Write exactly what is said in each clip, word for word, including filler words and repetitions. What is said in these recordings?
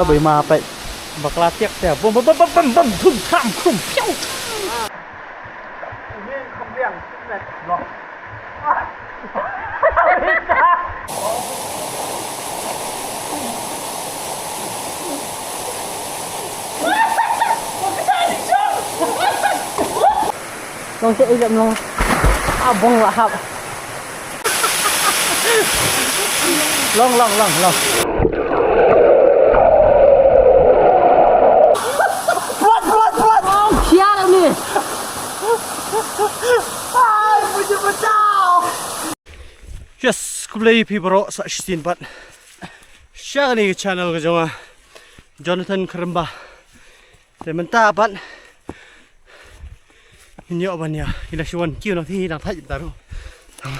Bai ma pek. Bakla tiak tiak. Bum bum bum bum bum bum. Thum tham khum. Piau. Long te ilem long. Abong lah hap. Long long long long. Plat plat plat. Sial ni. Ai, puji pecah. Yes, khublei phi baroh sa shisien pat sha kane ka channel ka jong nga, Jonathan Khramba. Te mynta pat ngin ïoh ban ïa, ïa la shuwa kiew na phi dang thait mynta ruh.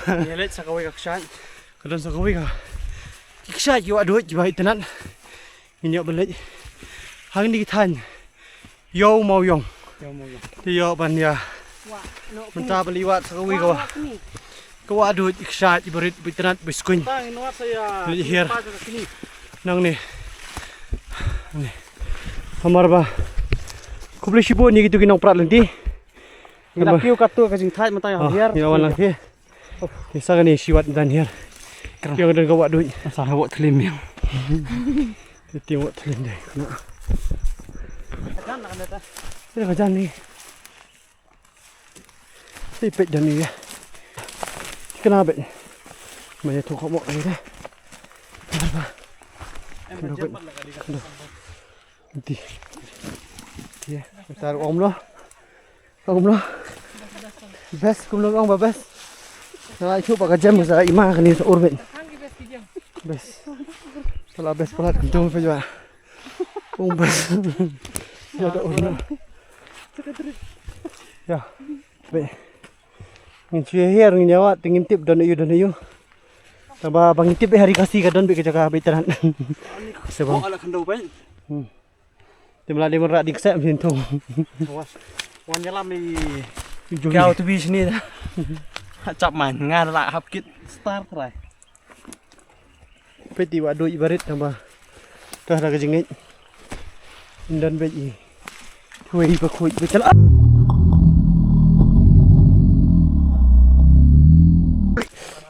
Ïa leit sa kawei ka kshaid. Ka don sa kawei ka kshaid ki wah duh kiba itynnad. Ngin ïoh ban leit hangne ki thaiñ Ïew Mawiong. Ïew Mawiong. Te ïoh ban ïa mynta ban leit wad sa kawei ka wah. Ka wah duh kshaid ba rit ba itynnad ba skuin. Leit hiar. Nangne. Nangne. Hamar ba khublei shibun ïa kitu ki nongprat lynti. Ïa la kiew katu ka jingthait mynta ïa hiar. Ïa wan lang hi. Ki sa kane shi wat dan hiar. Ki ong don ka wah duh. Sa ha wah thlim ïa. Ki tieng wah thlim dei. Kena. Ka jan ni. Ti peit dan ni ïa. Kena bet. Ma ïa tu ka mo ni dei. Kendo bet. Kendo. Ti. Ti. Tar om lo. Ong kumno? Best, kumno ong ba best? Nga la ïathuh ba ka jem sa i ma kane sa ur beit. Best. Pala best palat kumto phi ba. Ong best. Ya da ur na. Ya. Beit. Ngin shu hiar ngin ïa wad te ngin tip don aïu don aïu. Tangba ba ngin tip beit ha ri Khasi ka don beit ka jaka beit tang. Sebab. Hmm. Te mla dei mra ding ksem shin thung. Wan. Wan ïalam i. Jong Kau i. Tu bi shini da. Chap man nga la hap kit star trai. Peit i wah duh i barit naba. Tah da ka jingngeit. Indan beit i. Thuei ba khuid ba chala.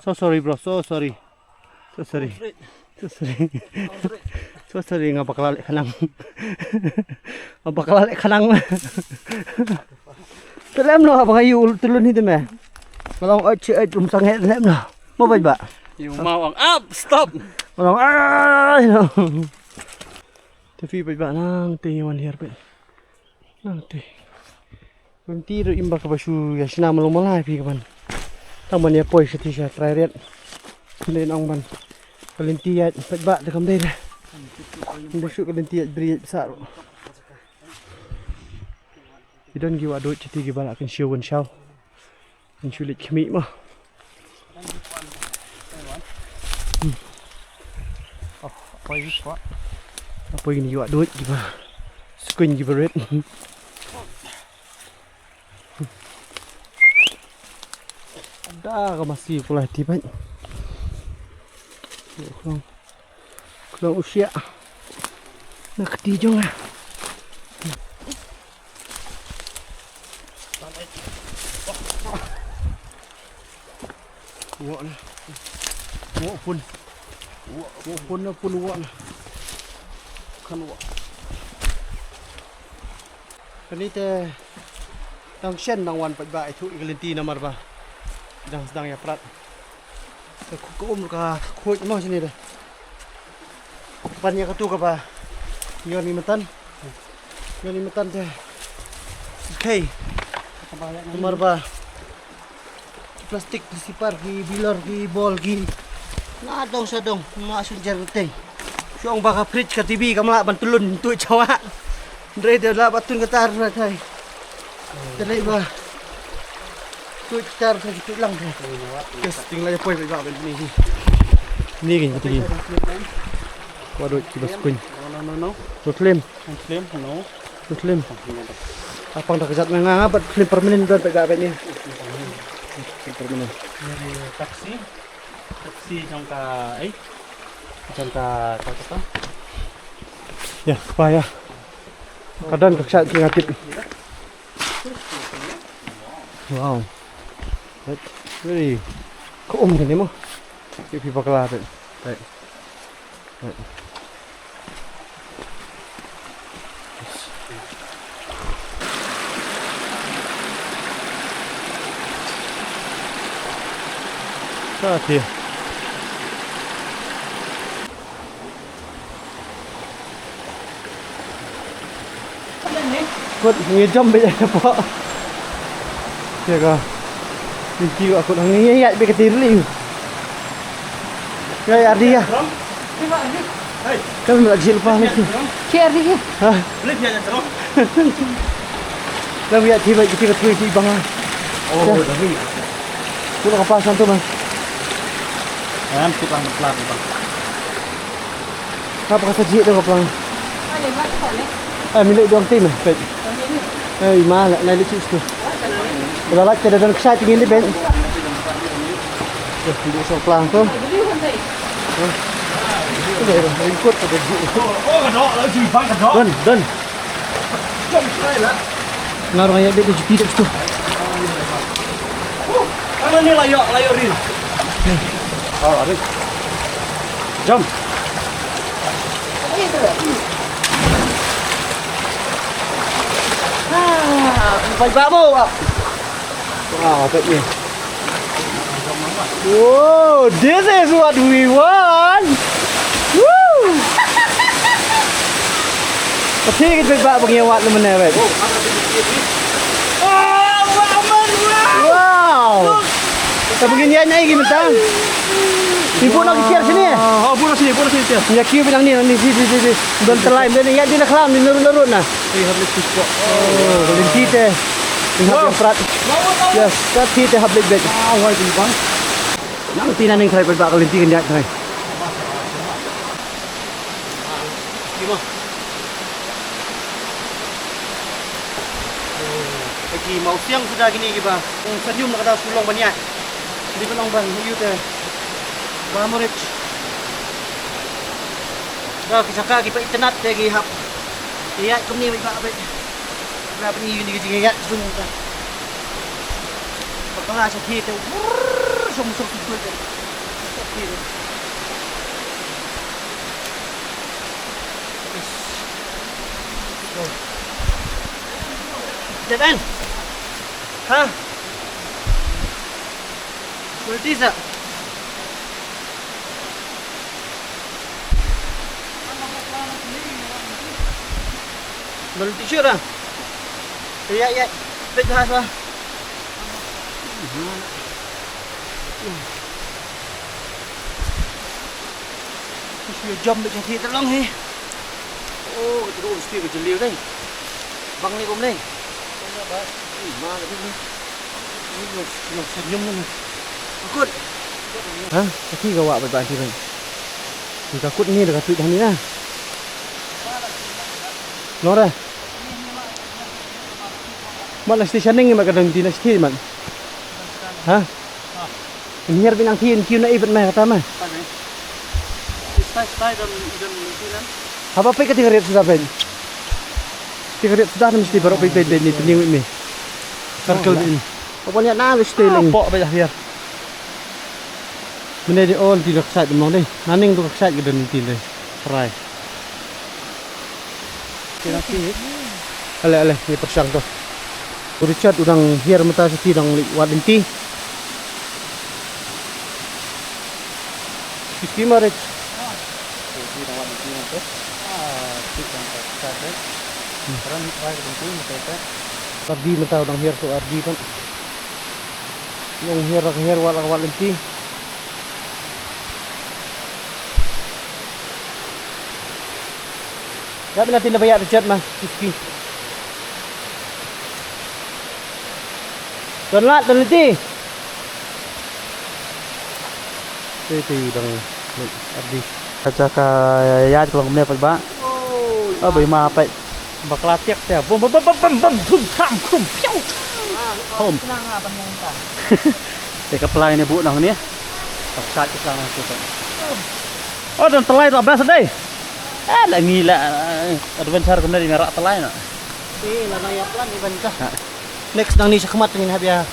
So sorry bro, so sorry. So sorry. So sorry. So sorry nga bakla leh khanang. Nga bakla leh khanang. Te lem noh ba nga ïu tulun hi te me. Nga long oi chi oi um sang he lem noh. Mo bai ba. Ïu mau ang up, stop. Nga long ai noh. Te phi bai ba nang te wan hiar pe. Nang te. Lynti ruh im ba kaba shu ïa shna malu malai phi kaban. Tang ban ïa poi sha ti sha trai riat. Kine nang ban. Ka lynti ïa pet ba te kam dei de. Ba shu ka lynti ïa bri ïa sa ruh. Ki don ki wah duh ti kiba la kan shu wan shaw. Kan shu leit khmih ma. Hmm. Oh, poi ni kwa. Poi ni wah duh kiba. Skuin kiba rit. Da ka masi pula ti bai. Khlong u shia. Na kti jong nga. Wah na. Wah pun. Wah pun na pun wah na. Kan wah. Kane te dang shen dang wan pat ba ithuh i ka lynti namar ba dang sdang ïa prat. Ka khu-, ka um ka khuid mo shini de. Ban ïa katu kaba ïa ni matan. Ïa ni matan te. Okay. Namar ba Ki plastik, ki sipar, ki bilor, ki bol, ki. Na dong sa dong, ma sun jar teng. Shong ba ka fridge ka T V kam lah ban tulun tu chawa. Dre de lah ba tun ka tar na thai. Dre ba. Tu tar ka tu lang thai. Kes ting la poi ba ban ni. Ni kan kita ni. Waduh, kita skuin. No, no, no, no. Tu claim. Claim, no. Muslim. Apang da kjat nga nga bat film permanent don pega bet ni. Film permanent. Taxi. Taxi jong ka, eh. Jong ka, ka, ka. Ïa, kpa ïa. Ka don ka kshaid ki nga tip. Wow. Right. Really. Ka um kane mo. Ki phi bakla te. Right. Right. Sa ti. Kut ngi jam beit hapoh. Ïa ka. Ngi ki wa kut ngi ïaid beit ka tir liu. Ïa ïa ri ïa. Kam la jil pa ni ki. Ki ri ïa. Ha. Lam ïaid ti beit ki ka tui ti bang. Oh, dah ni. Kut ka pa san tu bang. Em, tu bang plan bang. Hap ka sa jih tu ka plang. Ah, mi leh dong tim eh, peit. Eh, i ma leh, nai leh shuh shuh. Dah lait ka dah don kshaid tingin dei, peit. Eh, dei sa plang tu. Eh. Ringkut ka dah jih. Don, don. Nga ruh nga ïa beit da juti da tu. Ano ni la ïoh, la ïoh rin. Oh, ada. Jump. Ah, paidbah mo. Wow, peit ni. Whoa, this is what we want. Woo! Pati kita ba pang ïa wat naman eh, wait. Wow! Wow! Ka begini ïa nai ki mynta. Ni pun nak share sini eh. Oh, pun sini, pun sini share. Ïa ki bilang ni, ni si si si si. Don telai, don ïa di na khlam, di narut narut na. Ei, hap leit fish pot. Oh, lynti te. Ni hap ïa prat. Yes, ka ti te hap leit bet. Ah, wai, di bang. Nang ti na ning trai ba ka lynti kan ïa trai. Di ma. Ki mau siang suda kini kiba. Sa ñium na ka da sulong ban ïa. Di ban ong ban ïu te. Ba mo rich. Da ki saka ki pa internet te ki hap. Ki ïa kumni ba ba. Ba ni ni ki ïa sung ta. Ba ka sa ki te. Wurr, song song ki te. Sa ki te. Yes. Go. Dead end. Ha? Multi sa. Multi sure ah. Ïa, ïa. Peit ha sa. Shu jam beit sha thied te long hi. Oh, ka tru mesti ka jylliew dei. Bang ni kum ni. Ih, ma ka ni. Ni long, long senyum ni. Akut. Ha? Ka ti ka wah beit ba ti beit. Ni ka kut ni da ka tuid ha ni na. Long re. Mat na station ning mat ka dang ti na station mat. Ha? Ngiar binang ti ngiar na ibet mai kata mai. Haba peit ka tiga rit sudah peit. Tiga rit sudah mesti baru peit peit ni pening ni. Circle ni. Apa ni na mesti ling. Pok peit akhir. Mene di ol ti rak sait mong dei. Naning tu rak sait ke dan ti dei. Try. Ale, ale, ni pyrshang to. U Richard u dang hiar mynta sha ti dang leit wad lynti. Ki ma Rich. Ti dang wad lynti mynta. Ah, ti dang wad lynti. Ran ni try lynti mynta. Ardi mynta u dang hiar tu Ardi kan. Long hiar, hiar wad, wad lynti. Ïa, bina tin ba ïa Richard ma, Suzuki. Don lad, don lynti. Te te dang Ardi. Ka jaka ïa ka long kumne pat ba. Oh, bai ma pat. Bakla tiak te. Bum bum bum bum bum bum thum tham khum piau. Hom. Te ka plai ne bu nang ne. Pak sat ka plai nang tu. Oh, don tlai tu best dei. Ah, la ngi la, eh, adventure kumne di merak telai na. Eh, la nang ïa plan ni ban ka. Ha. Next nang ni shakhmat ngin hap ïa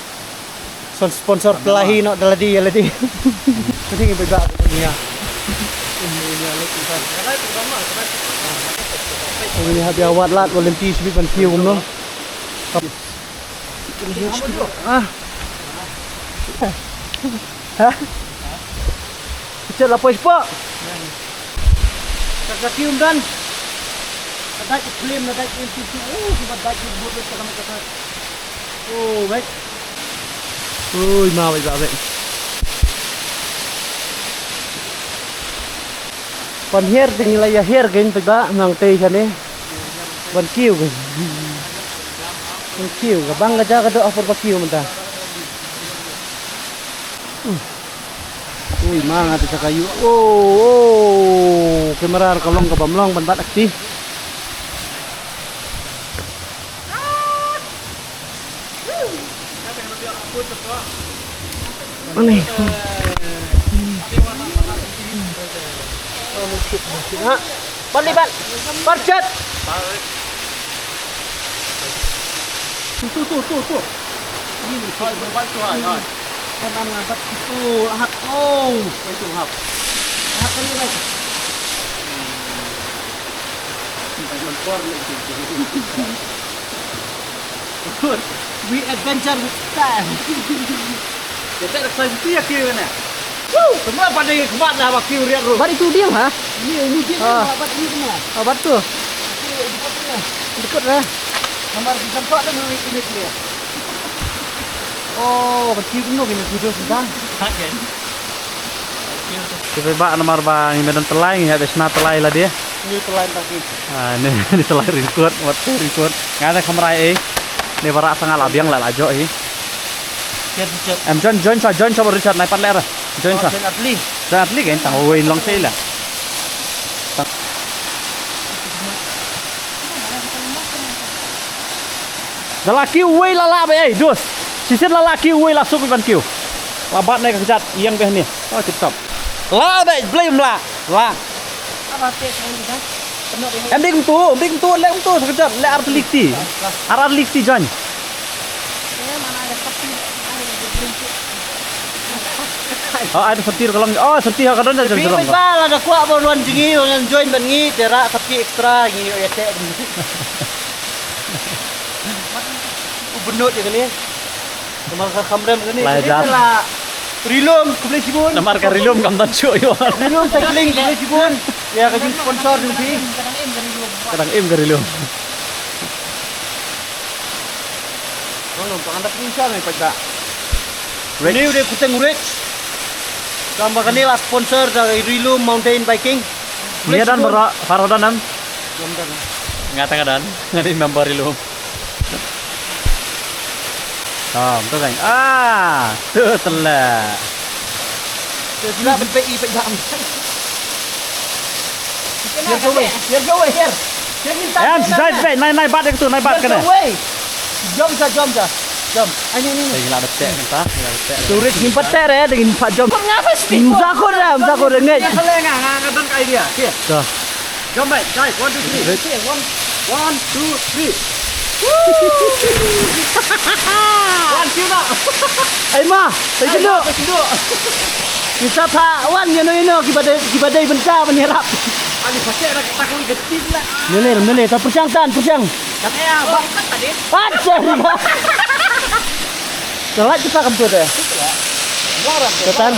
son sponsor telai hi no da lade ïa lade. Kati ngi bebak ni ya. Ngi hap ïa wat lad volunteer shibit ban kiew kumno. Ah. Ha? Chet la poi spot. Ka ka tium dan. Ka dai ka film na dai ka M P C. Oh, ki ba dai ki buat buat ka ka. Oh, wait. Ui, ma wait ba wait. Pan her ding la ya her gen ba nang tei kane. Ban kiew gen. Ban kiew ga bang ga ja ga do apor ba kiew mynta. Ui, ma nga te sa ka yu. Oh, oh. Kamera ka long ka bam long ban bat akti. Ani. Ha. Balik, balik. Percet. Tu, tu, tu, tu, tu. Ini, hai, berbantu, hai, hai. Kan am ngabat tu, ahak, oh. Itu, hap. Ahak kali, baik. Good. We adventure with style. Kita dah sampai ya kiri ni. Woo! Semua pada kemat dah baki riat tu. Bari tu dia ha? Ini ini dia Ah. Apa ini semua? Ah, batu. Ini dekat ni. Dekat lah. Nomor di tempat tu ini ini dia. Oh, baki tu ini tu tu sedang. Okay. Te ba namar ba ngi medan telai ngi hap shna telai lade. Ngi telai tang ki. Ah, ne, ne telai ringkut, wat tu ringkut. Nga da khamrai eh. Ne bara sanga la biang la la jo eh. Siap, siap. Em John, John sa, John sa Richard nai pat lera. John sa. John Atli. John Atli kan tang wei long sei la. Tang. Da la kiew wei la la ba ei dus. Shisien la la kiew wei la suk ban kiew. La bat ne ka kjat ïeng beh ni. Oh tip top. La ba ei blei mla. La. Em dik tu, em dik tu le em tu sa kjat le ar telik ti. Ar ar lik ti jan. Oh, ai da sopti ka long. Oh, sopti ha ka don da jong jong. Ba la da kwah ba wan jong ngi, wan join ban ngi, te ra sopti extra ngi ïa te. U benut ïa kane. Namar ka kham rem kane. Lai jat. La Rilum khublei shibun. Namar ka Rilum kam don shuh ïa. Rilum Cycling khublei shibun. Ïa ka jing sponsor jong phi. Ka dang im ka Rilum. Long long, pang anda pynshai mai pajak. Ridge. Ni u dei Kuteng Ridge. Tang ba kane la sponsor da Rilum Mountain Biking. Ïa dan bara, para dan am. Jom dan. Nga tang dan. Nga dei member Rilum. Tang tu kan. Ah, tu tela. Tu sila ben pe i pe dang. Here go away, here go away, here. Here ni tak. Em, sisai, sisai, nai, nai bat dek tu, nai bat kena. Here go away. Jom sa, jom sa. Jom. Ai ni, ni, ni. Saya ngelak detek ni, tah. Ngelak detek. Turis ni petek eh, dengan Pak Jom. Ngapa sih? Mzako dah, mzako dah, ngai. Ya, kalau nggak, nggak, nggak ada idea. Here. Dah. Jom, baik. Guys, one, two, three. Ready? Okay, one, one, two, three. Wan, cue now. Ai ma, tai cyndu. Ai ma, tai cyndu. Kita pa wan, ïa no, ïa no, kiba dei, kiba dei bynta ban ïarap. Ani pakai nak takut getin lah. Nele, nele, ta pyrshang tan, pyrshang. Kata ya, bang, kan tadi. Pyrshang. Telat kita kam tu deh. Tetan.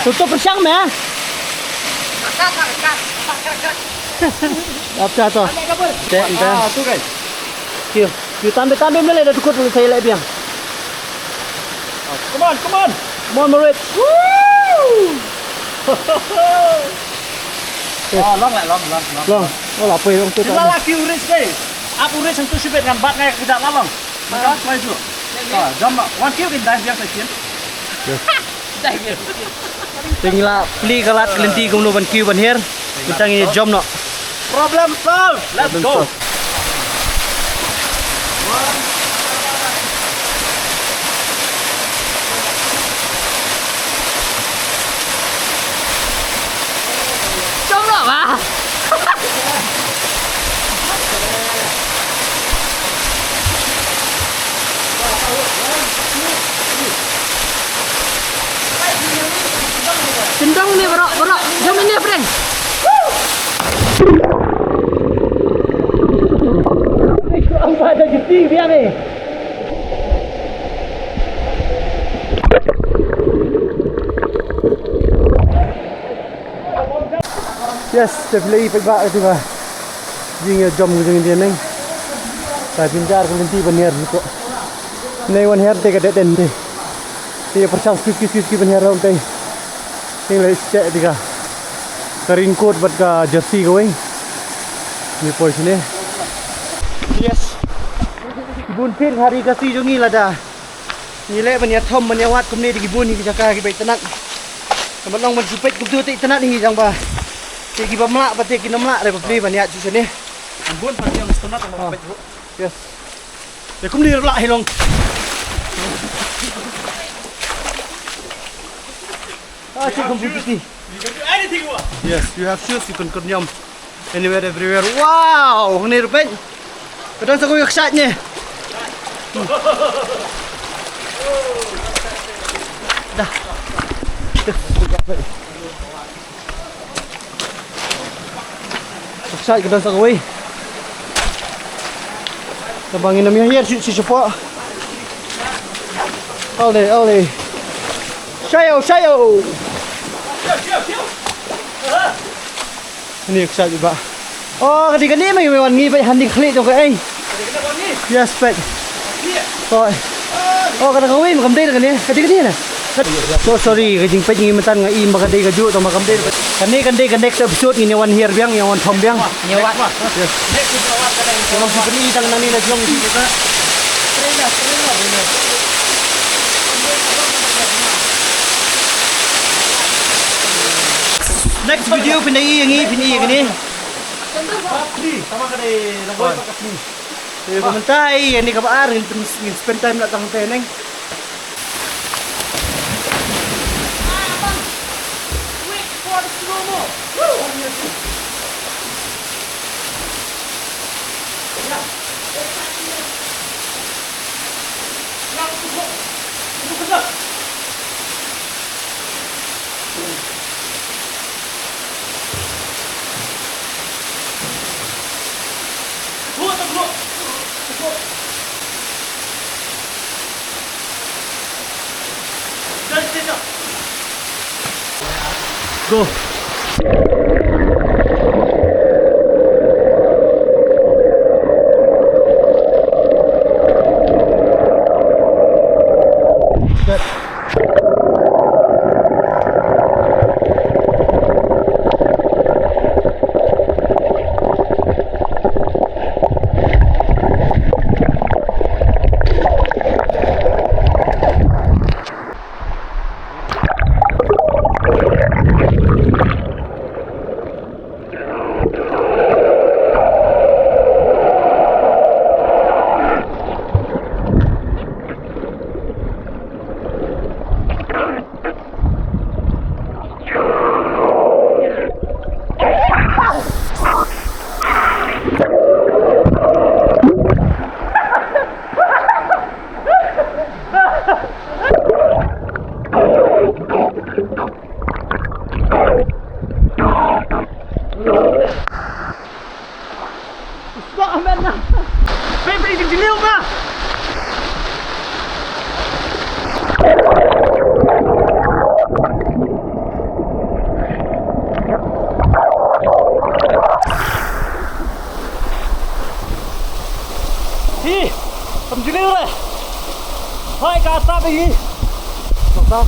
Tutup pyrshang meh. Ap cha to. Te, te. Ah, tu kan. Kyu, kyu tambe, tambe mele da tukut lu sai le biang. Come on, come on. Come on, Marit. Woo! Oh, long lah, long, long, long. Long. Oh, la poi long tu. Kita la kyu ris dei. Ap u ris tu sibet ngan bat ngai kita la long. Maka, mai tu. Ah, jam wan kyu kin dai biang sa kin. Te ngi la plie ka lad ka lynti kumno ban kiew ban her. Mynta ngin ïa jump noh. Problem solved. Let's go. Jump Wah. Kyndong ne, bro, bro. Jom ine, friend. Ang pada jeti dia ni. Yes, te phi la i pat ba ïa ka jingïajom ka jong ngi hangne. Ka jynjar ka lynti ban hiar ngi to. Ngi wan hiar te ka dei ten te. Te pyrshang skip skip skip skip ban hiar te. Ngi la i seh te ka, ka raincoat bad ka jersey kawei. Ngi poi shane. Yes. Bun phin ha ri Khasi jong ngi lada ngi leh ban ïathom ban ïawad kumne da ki bun hi ki jaka kiba itynnat. Namar long ban shu peit kumtu te itynnat hi, tang ba te kiba mlah bad te ki nym lah re bapli ban ïaid shuh shane. Bun phin ïa itynnat ban peit. Yes. Te kumne ruh lah hi long. Ah, check kum fifty. You can do anything you want. Yes, you have shoes, you can kyrñiom anywhere, everywhere. Wow, hangne ruh peit. Ka don sa kawei ka kshaid ne. Hmm. Dah. Sa ka don sa kawei. Tang ba ngin ym ïa hiar shuh shuh shapoh. Ole, ole. Shaïo, shaïo. Ni ka sa ba. Oh, ka dei kane ma ngi wan ngi ba hangne khlieh jong ka ei. Yes, peit. Oi. Oh, kata kawei ma kam dei kane. Ka dei kane na. So sorry, ka jingpeit ngi mynta nga i ba ka dei kajuh, tang ba kam dei. Kane kan dei ka next episode, ngin ïa wan hiar biang, ïa wan thom biang. Ïa wan. Yes. Tang ba ngi tang nangne la jong. Next video phin ïa ngi, phin ïa kane. Te kumta ïa kane kaba ar ngin, ngin spend time la tang te neng. Go. Stop, man, na. Babe, beri jing jiliu, ma. Hi, kam jiliu re. Hai, ka tap hi. Ka tap.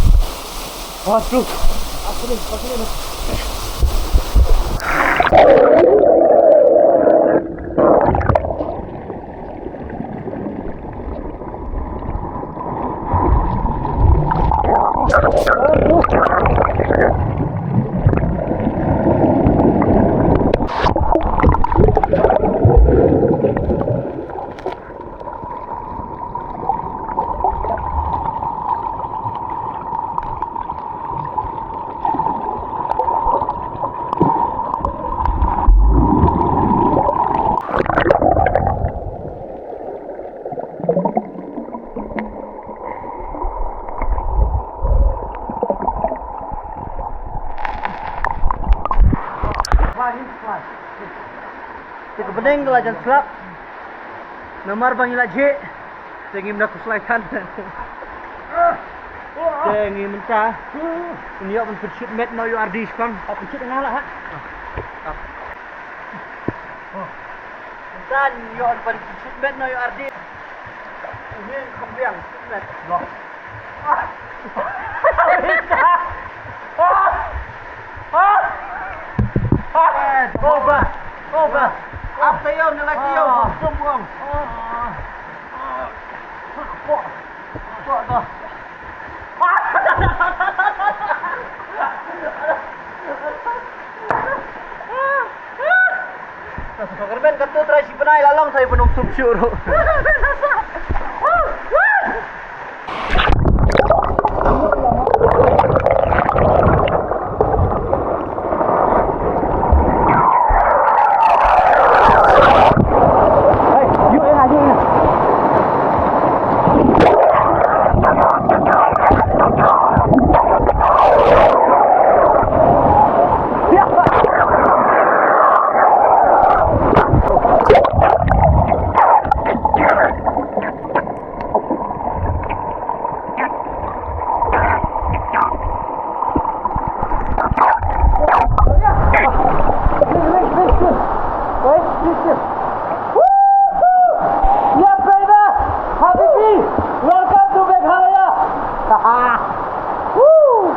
Waduh. Te ka bneng ka la jan slap. Namar ba ngi la jhieh, te ngim da khuslai than. Te ngi mynta ngin ïoh ban pynshoot met noh ïa u ardi shaphang. Hap pynshoot nga lah ha. Mynta ngin ïoh ban pynshoot met noh ïa u ardi. Une kham biang shoot met. Over. Over. Ap taïew, nalai taïew. Tum buang. Ka kyrmen ka tu trai shi bnai la long, trai pynum sum shu ruh. Woohoo! Yeah, brother! Habibi! Welcome to Meghalaya! Woo!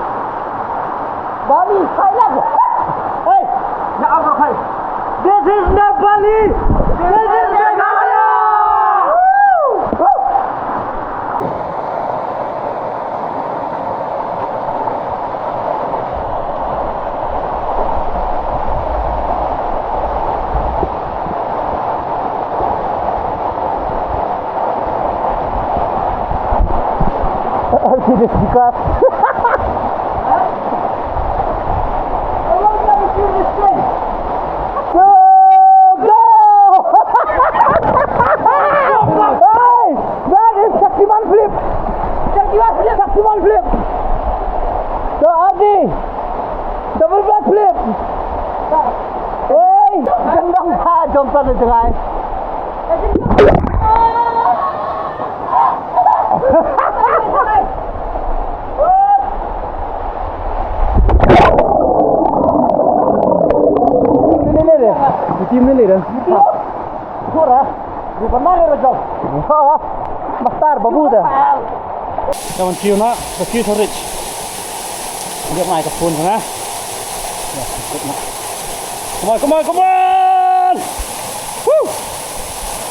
Bali, Thailand! Hey! Ya Allah, hey! This is not Bali! This is Meghalaya! Woo! Sini speaker. Go, go! Hey, that is Shaktiman flip. Shaktiman flip. Shaktiman flip. So, Ardi, double back flip. Hey, jong dong ha, jong dong ha, jong dong. Team ni le. Team ni le. Kora. Ni pernah le rajau. Ha. Mastar babu dah. Kawan kiu na, the kiu to reach. Dia mai ka phone na. Ya, ikut na. Come on, come on, come on! Woo!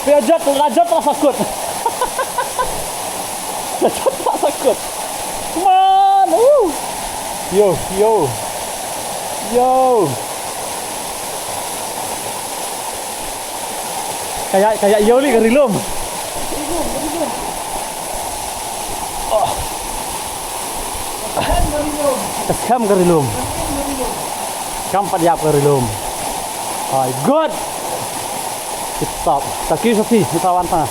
Pia jot, la jot la sakut. La jot la sakut. Come on! Woo! Yo, yo. Yo. Kaya, kaya yo li ka rilum. Oh. Ka skhem ka rilum. Skhem pat ïap ka rilum. Ai, good. Tip top. Taki sapi, ni tawan tang.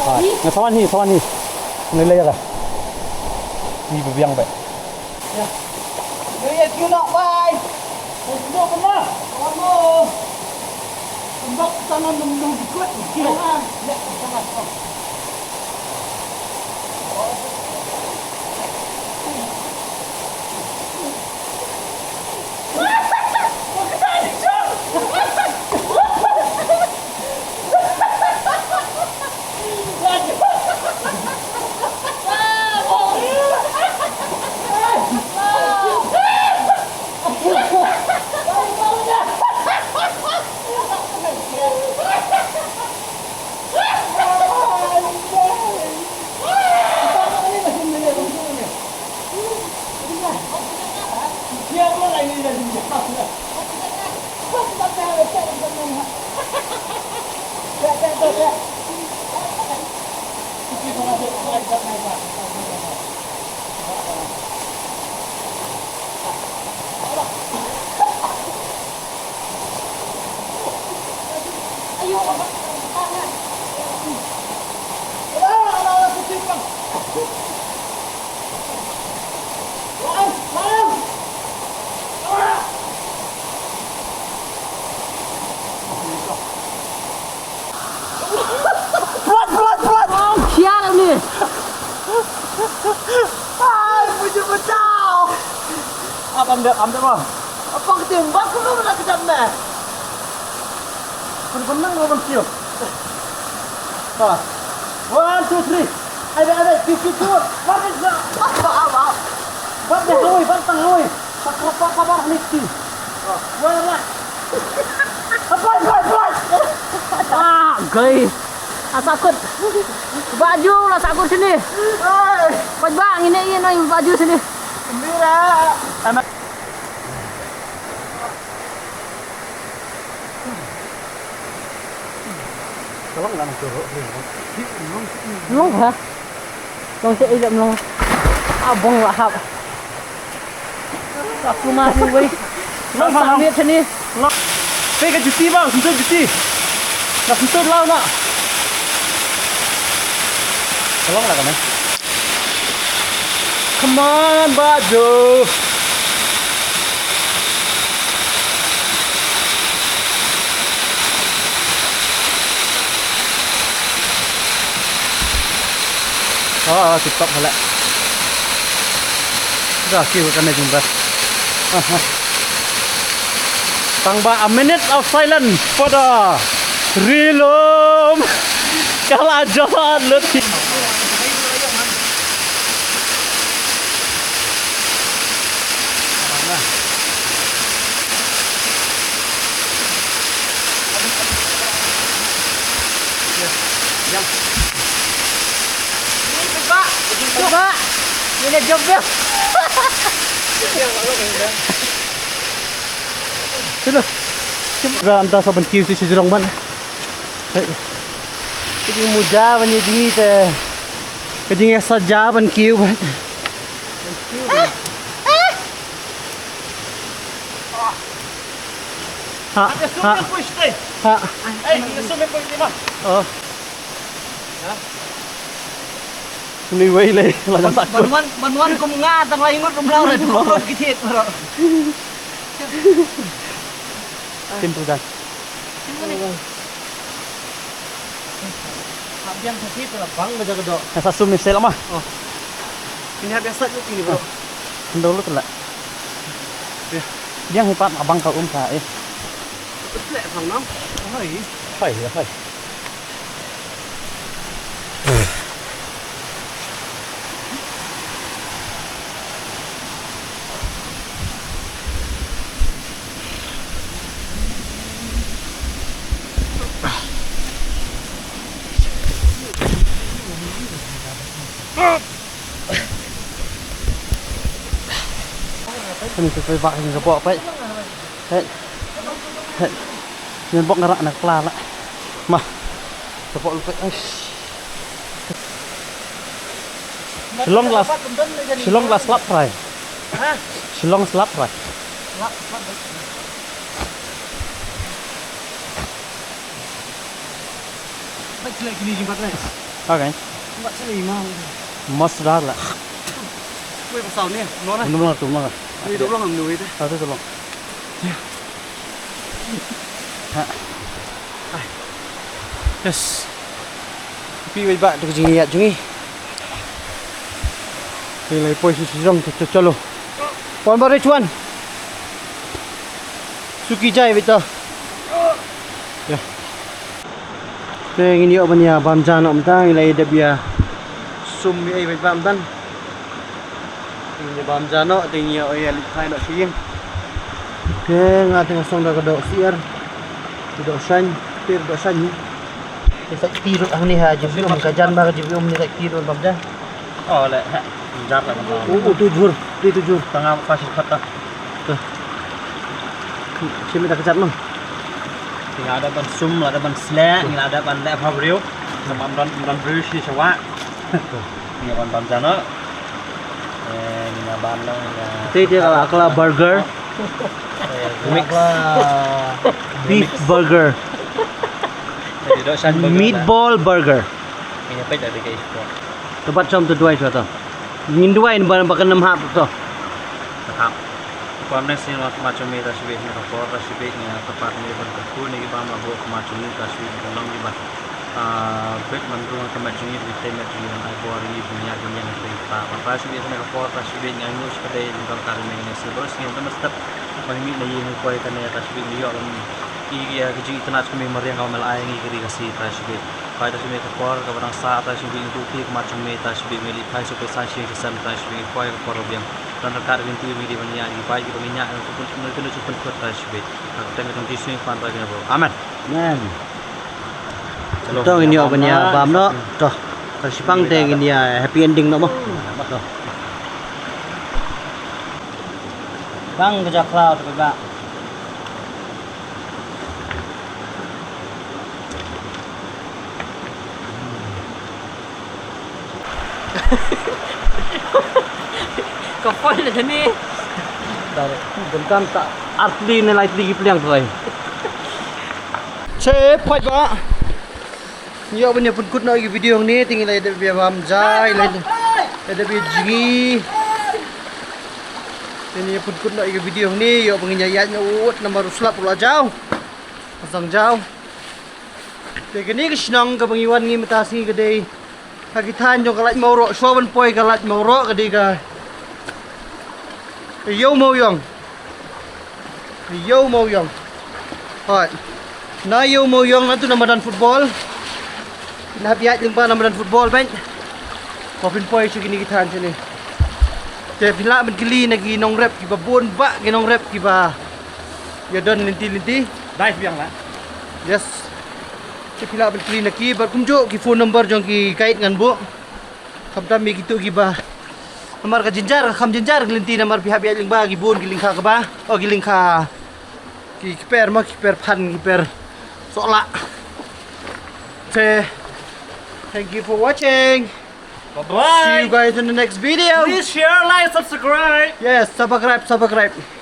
Ai, nga tawan hi, tawan hi. Nilai ya ka. Ni biang bai. Ya. Ni ya kiu nak bai. Kiu nak pernah. Kamu. Tembak tangan nung nung dikut. Kiu. Ya, tengah. Ai, mujhe bachao. Ap, am dep, am dep, ah. Apa kete mbak ko na kejap me? Kau pernah kau ban kiew? Ah. One, two, three. Ai, ai, ai, kiu, kiu, kiu. What is that? Apa, apa? What the hell? What the hell? Apa, apa, apa, apa, apa? Wah, wah. Apa, apa, apa? Ah, guys. Asakut. Baju lah sakut sini. Hai. Kau bang ini ini baju sini. Mira. Anak. Tolong lah nak turun. Long ha. Long sa ilem long. Abong lah hap. Aku masih wei. Long sa ni sini. Pe ka juti bang, sentuh juti. Nak sentuh lau nak. Tolong lah kami. Come on, Baju. Oh, oh, TikTok pala. Dah, kiew kane jumpa. Ah, ah. Tang ba a minute of silence for the Rilum. Kala jot lut. Cuba. Cuba. Ini job dia. Sila. Cuba anta sa ban kiew sha jrong ban. Hai. Ka jingmuja ban ïa jingïa te. Ka jingïasaja ban kiew ban. Ha, ha. Ha. Oh. Ni wei le, la kan takut. Ban wan, ban wan kum nga tang lai ngut kum lau le tu. Ki thied bro. Tim tu dah. Tim tu ni. Hap biang sa sip la bang ba jaga dok. Sa sum ni sel ma. Oh. Ini hap biang sa tu ni bro. Ndau lu tu la. Ya. Biang hipat abang ka um ka eh. Betul bang nam. Hai. Hai, ya hai. Kani tu pei bak ni ka bok pei. Hei. Hei. Ngan bok ngarak nak pla lah. Mah. Ka bok lu pei. Aish. Shillong la, Shillong la slap fry. Ha? Shillong slap fry. Slap, slap. Baik sila kini jumpa guys. Okay. Jumpa sila imam. Mas dah lah. Wei pasal ni, mana? Belum lah tu mana? Wei tu belum ngambil wei tu. Satu tu belum. Ya. Ha. Yes. Pi wei ba tu jing ya jing. Ni lai poi si jong tu chalo. Pon ba rich one. Suki jai beta. Ya. Te ngin ïoh ban ïa bam ja noh mynta, ngi la ïa dep ïa sum ïa ei bad bam tan. Ngin ïa bam ja noh, te ngin ïoh ïa leit phai noh sha ïing. Te nga te nga song da ka doh syiar. Ka doh shaiñ, te ka doh shaiñ. Te sa ti ruh hangne ha jingbium, ka jan ba ka jingbium ne sa ti ruh bam ja. Oh, le, ha, jar la. Oh, oh, tu jhur, tu, tu jhur. Tanga pa shi khata. Tu. Shi mi da ka jat man. Ngi la da ban sum, la da ban sleh, ngi la da ban leh pha briew. Sa ban don, ban briew shi shawa. Ngi ban ban jana. Eh, ngi ban la, ngi. Te te kala, kala burger. Eh, mix. Beef burger. Meatball burger. Ngi peit da dei ka sport. Ka bat chom tu duwai shuwa to. Ngin duwai ba, ba kan ym hap to. Hap. Kwah ne sien wat ma chumi ta shibit ne ka por ta shibit ne ka pat ne ban ka ku ne ki bam la bo ma chumi ta shibit ne ka long ki bam. Ah, bit man rung ka met jong ngi, bit te met jong ngi, ban ai bor ïa ngi, ban ïa ngi ïa ngi pa. Ban pa shu bit kane ka por, pa shu bit ngi ngi shu ka dei, ban ka ri ngi ngi shu bor shu ngi, ban step. Ban ngi na ïa ngi poi kane, pa shu bit ngi ïoh ban i ïa ka jing itynnat shu ka mi mariang ka mel ai ngi ka ri ka si, pa shu bit. Pa ta shu bit ka por, ka ba dang sa, pa shu bit ngi tu ti ka mat jong mi, pa shu bit ngi li pa shu bit sa shi ka sem, pa shu bit ngi poi ka por biang. Dan ka ri ngi tu ngi di ban ïa ngi pa ngi ban ïa ngi tu tu tu tu tu, pa shu bit. Ka tem ngi tu ti shu ngi pan pa ngi na bo. Amen. Amen. To ngin ïoh ban ïa bam noh. To. Ka shipang te ngin ïa happy ending noh mo. To. Bang ka ja cloud ka ba. Ka poi na jani. Tar, bukan ta artli ne lai tli ki pliang tu ai. Che, poi ba. Ïoh ban ïa pynkut noh ïa ki video hangne, te ngi la ïa dep ïa bam jai, la ïa dep ïa jngi. Te ngi ïa pynkut noh ïa ki video hangne, ïoh ban ngin ïa ïaid noh ut namar u slap u la jaw. Ka sdang jaw. Te kane ka shnong kaba ngi wan ngi mynta sngi ka dei ha ki thaiñ jong ka Laitumkhrah, shuwa ban poi ka Laitumkhrah ka dei ka Ïew Mawïong. Ïew Mawïong. Hooid. Na Ïew Mawïong na tu na madan football. Na hap ïaid lyngba na madan football beit. Ba phin poi sha kine ki thaiñ shane. Te phi lah ban kylli na ki nongrep kiba bun bah ki nongrep kiba ïa don lynti lynti. Dai biang la. Yes. Te phi lah ban kylli na ki bad kumjuh ki phone number jong ki guide ngan buh. Khamtam ïa kito kiba namar ka jynjar, ka kham jynjar ka lynti namar phi hap ïaid lyngba ki bun ki lyngkha kaba, oh, ki lyngkha ki kper ma, ki kper phan, ki kper sohlah. Te, thank you for watching. Bye bye. See you guys in the next video. Please share, like, subscribe. Yes, subscribe, subscribe.